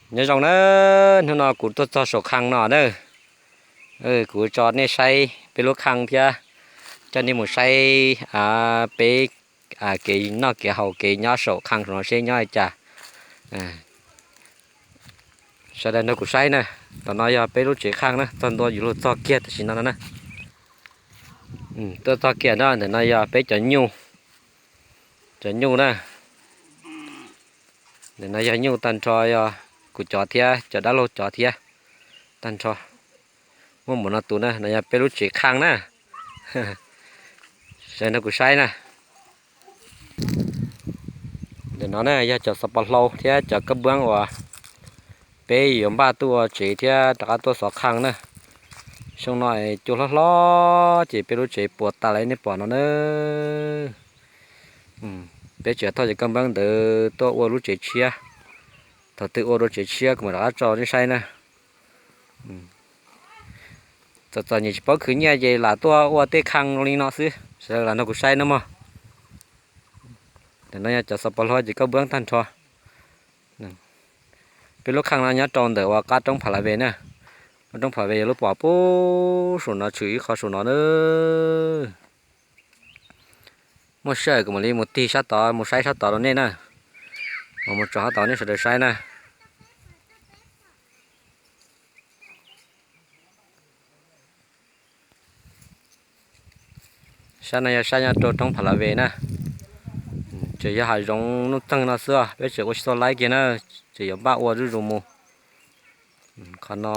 Nyob zoo na, hnub no kuv tuaj txog saum khaj no na, kuv tso nej saib peb lub khaj thiab coj nej mus saib peb kev noj kev haus kev nyob saum khaj saum no seb nyob li cas. Sawv daws nrog kuv saib na. Tom no yog peb lub tsev khaj na, txog ntua yuav luag txog kiag tam sim no no na. Tuaj txog kiag na, ntawm no yog peb cov nyuj, cov nyuj na. Ntawm no yog nyuj tag nrho, yog kuv cov thiab cov dab laug cov thiab tag nrho. Muaj npaum no tus na, no yog peb lub tsev khaj na. Sawv daws nrog kuv saib na. Ntawm no na yog cov xov pos hlau thiab cov kab npaab uas peb yuav npaj tuaj ua tsev thiab rov qab tuaj xov khaj na. Xyoo no cua hlob hlob ces peb lub tsev puas tas li nej pom no na. Peb tseem thauj cov kab npaab ntawd tuaj ua lub tsev tshiab. Thaum twg ua dua tsev tshiab kuv mam rov qab tso nej saib na. Txom txom nyem tsis paub khwv nyiaj ces lam tuaj ua tej khaj zoo li no xwb, sawv daws lam nrog kuv saib na mog. Ntawm no yog cov xov pos hlau ces kab npaab tag nrho. Peb lub khaj no nyob rau ntawm uas qab roob Pha La Ve na. Lub roob Pha La Ve yog lub pom puag saum no, tshwm ib qho saum no na. Muaj sij hawm kuv mam li mus tig sab tod mus saib sab tod rau nej na. Mam mus tso sab tod nej sawv daws saib na. Sab no yog sab nyob rau roob Pha La Ve na. Tseem yog hav zoov nuj txeeg no xwb, peb tseem ua tsis tau laib kiag na, tseem yuav npaj ua zuj zus mus. Qhov no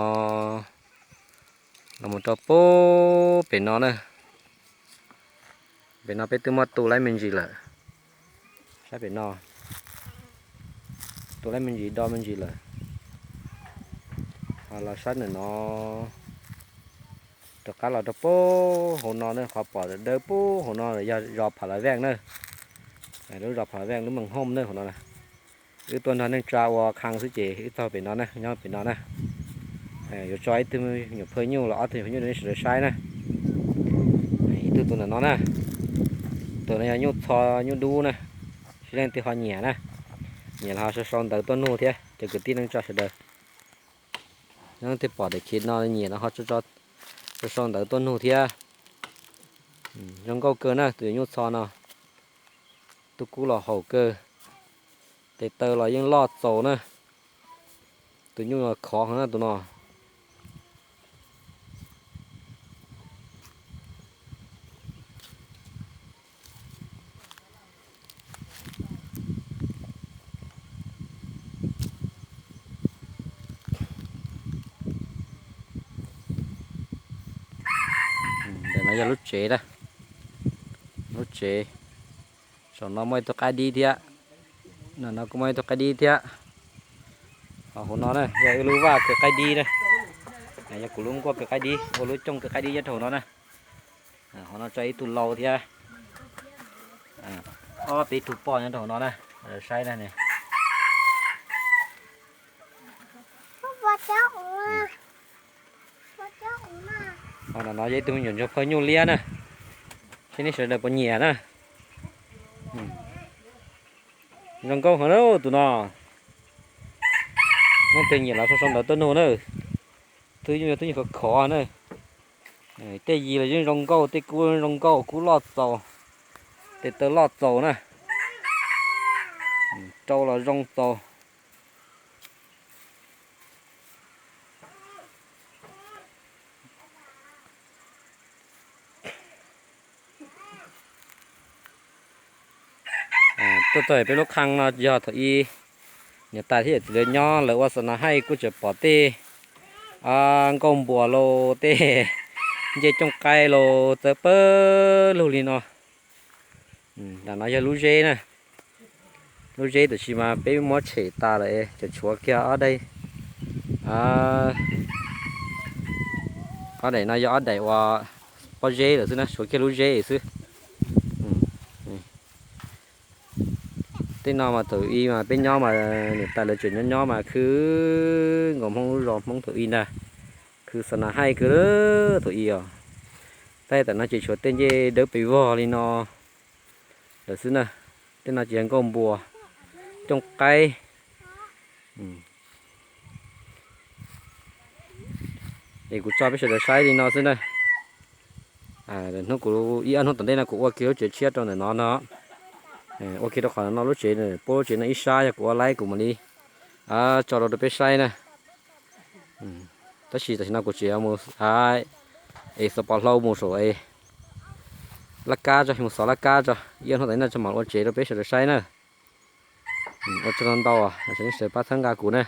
los mus rau puag pem no na. Pem no peb twb muab tu laib me ntsis lawm. Sab pem no tu laib me ntsis do me ntsis lawm. Ho los sab ntawm no rov qab los rau puag hauv no na, qhov pom dawb dawb puag hauv no yog zos Pha La Veej na. Lub zos Pha La Veej lub moos hooj na hauv no na. Wb tuaj nrog neej tsa ua khaj xwb ces wb txog pem no na, nyob pem no na. Yuav tso ib tug me nyuam phaj nyuj los ob tug me nyuam phaj nyuj rau nej sawv daws saib na. Ib tug tus ntawm no na, tus no yog nyuj txho nyuj dub na, seb leej twg ho nyiam na, nyiam los ho sau sau ntawv tuaj nug thiab cov kwv tij neej tsa sawv daws. Leej twg pom daim khiv no nyiam los ho sau sau ntawv tuaj nug thiab. Zoo nkauj kawg na tus nyuj txho no, tub kub los haum kawg, tes taw los yeej loj txaus na. Tus nyuj khov heev na tus no. Ntawm no yog lub tsev na, lub tsev. Saum no muaj ib tug qaib dib thiab, no kuj muaj ib tug qaib dib thiab. Ho hauv no na yog ib lub vaj kaw qaib dib na, yog kuv lub nkuaj kaw qaib dib, ua lub cooj kaw qaib dib nyob rau hauv no na. Hauv no tso ib tug lau thiab, ob peb tug poj nyob rau hauv no na, saib na. Ho no yog ib tug me nyuam ntsuag phaj nyuj liab na, seb nej sawv daws puas nyiam na. Zoo nkauj heev na tus no. Leej twg nyiam los sau sau ntawv tuaj nug na. Twb yog twb yog khov khov na. Tej yig los yeej zoo nkauj, tej kub zoo nkauj, kub loj txaus, tes taw loj txaus na. Rau los zoo txaus. Tuaj txog peb lub khaj no yog thaum ub niam tais thiab yawm txiv lawv nyob lawv ua xa nas haij kuj tseem pom tej nkauj npuas los tej ncej cooj qaib los txawv pawg lug li no. Nram no yog lub zeb na, lub zeb tab sis mas peb muab tshem tas lawm, tseem tshuav kiag ob daim, ob daim no yog ob daim uas pob zeb lawm xwb na, tshuav kiag lub zeb xwb. Tej no mas thaum ub mas peb nyob mas niam tais lawv tseem nyob nyob mas khwv nkaus Hmoob lub zos Hmoob thaum ub ntag, khwv xa nas haij khwv thaum ub os. Tab tom no ces tshuav tej ncej dawb pes vog li no lawm xwb na. Tej no ces yog nkauj npuas, cooj qaib, Es kuv tso peb sawv daws saib li no xwb na. Hnub kuv ib ob hnub tom ntej no kuv ua kiag lub tsev tshiab rau ntawm no no. Ua kiag rau qhov no lub tsev, puab lub tsev no ib sab yog kuv ua laib kuv mam li tso rau rau peb saib na. Tab sis tam sim no kuv tseem mus es xav pov hlau mus saum laj kab tso, mus xov laj kab tso, ib ob hnub tom ntej no tso mam ua tsev rau peb sawv daws saib na. Ua tsaug ntau, sawv daws pab txhawb nqa kuv na.